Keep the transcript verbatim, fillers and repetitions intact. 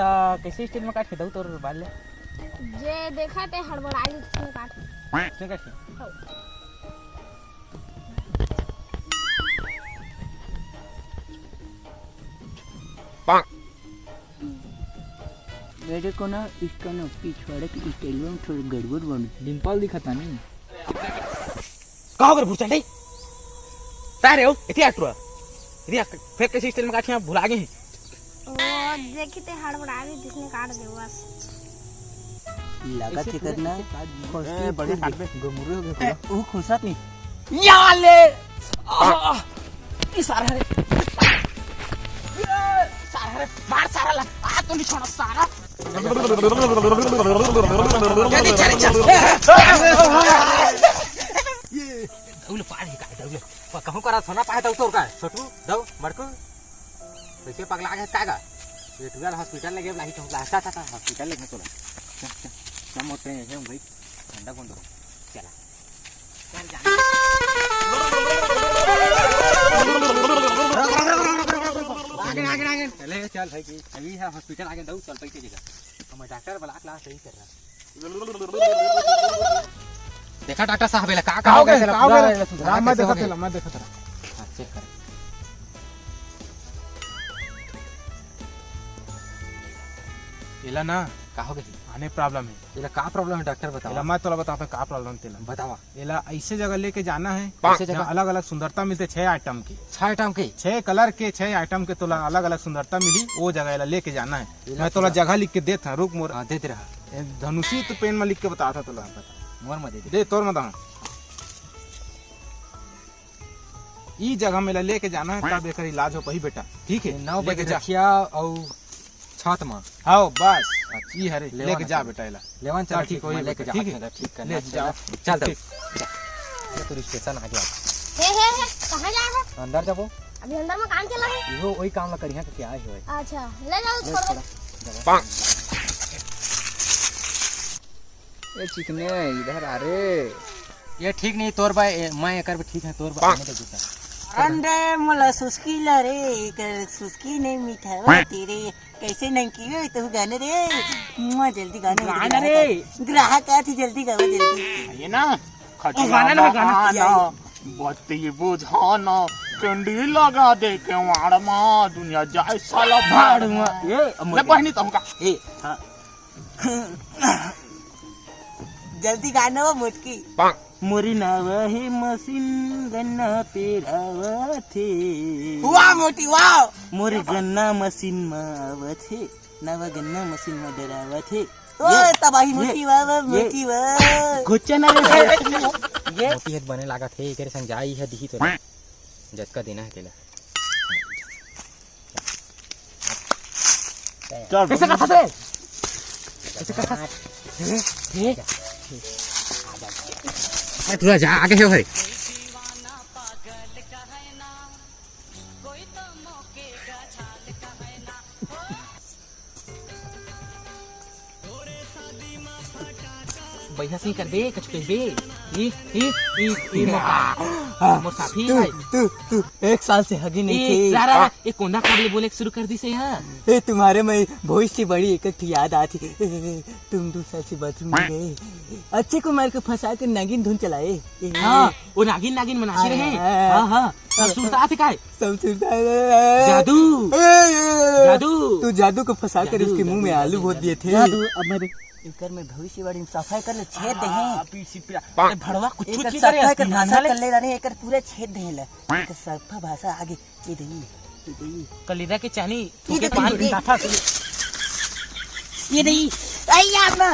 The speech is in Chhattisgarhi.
त कइसे स्टाइल में काट के दऊ तोर बाल ले? जे देखा ते हड़बड़ाही, इसने काट। इसने काट के? हौ। मेरे को ना इसका ना पिछवाड़े की स्टाइल में थोड़ी गड़बड़ बनी। डिंपल दिखता नहीं। का हो गे भुरचंडई? का रे हो? एती आ टुरा। एती आ, फेर कइसे स्टाइल में काट के भुला गे हे। ओ, देखी ते हड़बड़ाही, इसने काट दे बस। लगा ऐसे थे पूरा करना। ऐसे काट दे। ए, बड़े काट दे। गमुरे हो गए ए, पूरा। वो खुसरत नहीं। या ले! आ, ये सारा रे। ये सारा रे, मार सारा ला। आ, तो नहीं छोड़ा सारा। चल, चल, चल। ये दऊ ले पार ही का, दऊ ले। प-, कहूँ करा सोना पाए दऊ तोर का, छोटू, दऊ, बड़कू। कइसे पगला गे का गा? ये टुरा हॉस्पिटल ले गे, लाही कहूँ ला, ता, ता, ता, हॉस्पिटल ले गे तोला। चल, चल, चल, मोटे हैं हम भाई, ठंडा गुंड हो। चला। चल, जा। आगे, आगे, आगे। चले, चल भाई जी, अभी है हॉस्पिटल आगे दऊ, चल पैसे जगह। हम डॉक्टर बुला के ला, सही कर रहा। देखा डॉक्टर साहब, एला का, का का हो हो गया? गया? तेला का हो पूरा गया? एला सुधार ला, मैं कैसे देखा हो गया? तेला, मैं देखा तेला। हाँ, चेक कर। एला ना, का हो गया? आने प्रॉब्लम है। एला का प्रॉब्लम है डॉक्टर, बतावा। एला मैं तोला बताता हूँ का प्रॉब्लम तेला। बतावा। एला ऐसे जगह लेके जाना है, कइसे जगह? जहाँ अलग-अलग सुंदरता मिलते, छह आइटम के। छह आइटम के? छह कलर के, छह आइटम के तोला अलग-अलग सुंदरता मिली, वो जगह एला लेके जाना है। एला मैं तोला पूरा जगह लिख के देत हूँ, रुक मोर। हाँ, देते रहा। ए, धनुषी तो पेन में लिख के बताता तोला। मोर में दे दे। दे, तोर में दे। ई जगह में ला लेके जाना है, तब एकर इलाज हो पाही बेटा, ठीक है? ये नौ लेके बजे जा। रखिया अउ छत में। हाँ, बस, अच्छा। ई हरे, लेवा लेके ना जा चल। बेटा, एला। लेवा ना हाँ, चल, ठीक ठीक, होही मैं लेके बेटा, जा, ठीक है? चल, ठीक करना ले चल। जाओ। चल, ठीक। जा। ये तो स्टेशन आ गया। हे, हे, हे, कहाँ जा रहा है? अंदर जाबो। अभी अंदर में काम चला है। यो वही काम ला करिहा के क्या है? अच्छा, ले जाओ, ले छोड़ दो। छोड़ा। जा। ए चिकने, इधर आ रे। ये ठीक नहीं तोर बा, ए, मैं एकर भी ठीक है तोर बा। आने दे जूता। अंडे मोला सुस्की ला रे, एकर सुस्की नहीं मीठा बा तेरे। कैसे नंकी हो तू गाने रे? मुआ, जल्दी गाने, गाना जल्दी रे। गाना। ग्राहक आथे, जल्दी गावा, जल्दी। ये ना, खटिया गाना ना, गाना। बहाना, बत्ती बुझाना, कंडी लगा दे केवाड़ मा, दुनिया जाए साला भाड़ मा। ए, ले मोरे। बहनी तुमका। ए, हाँ। जल्दी गाना वो मोटकी। मोरी नावा हे मशीन गन्ना पेरावत हे। वाह मोटी, वाह। मोरी गन्ना मशीन मा आवत हे, नवा गन्ना मशीन मा डरावत हे। ओ, ये, तबाही ये, मोटी, वाह, वाह, ये। मोटी, वाह। घुच्चा ना रे। ये। मोटी हे त बने लागत हे, एकरे संग जाई हे, दिही तो जतका देना हे तेला। चल। कैसे करत हस रे? कैसे करत हस? हे, हे। अरे थोड़ा जा आगे हो भाई। बढ़िया से कर बे, कुछ कह बे। ई, ई, ई, ई मोटा। मोर साथी तू, है। तू, तू, एक साल से हगी नहीं ए, थी। रा, रा, रा, ए, कोंदा काबले बोले शुरू कर दी से यहाँ। ए, तुम्हारे में भविष्य बड़ी एक ठो याद आती। ए, ए, तुम दूसरा से बाथरूम में गए। अक्षय कुमार को फंसा के नागिन धुन चलाए। ए, हाँ, वो नागिन, नागिन मनासी रहे। हाँ, हाँ। हाँ, हाँ। सब सुरता आथे काय? सब सुरता आथे। जादू। ए, ए, ए, ए। जादू। तू जादू को फंसा कर जादू, उसके मुंह में जादू, आलू जादू, भोर जादू। दिए थे। जादू, अब मैं एकर में भविष्यवाणी में सफाई कर ले, छेद दे हैं। हाँ, पीछे पीछा। अरे भड़वा कुछ एकर छुट नहीं करे, सफाई कर भाषा नाना कर ले। ले रहे, एकर पूरा छेद दे हैं ले। हाँ। एकर सफा भाषा आगे, ये दे, ये दे। कलीरा के चानी, ये थूके दे, पान ये दे। टाफा। ये दे, आई यार ना।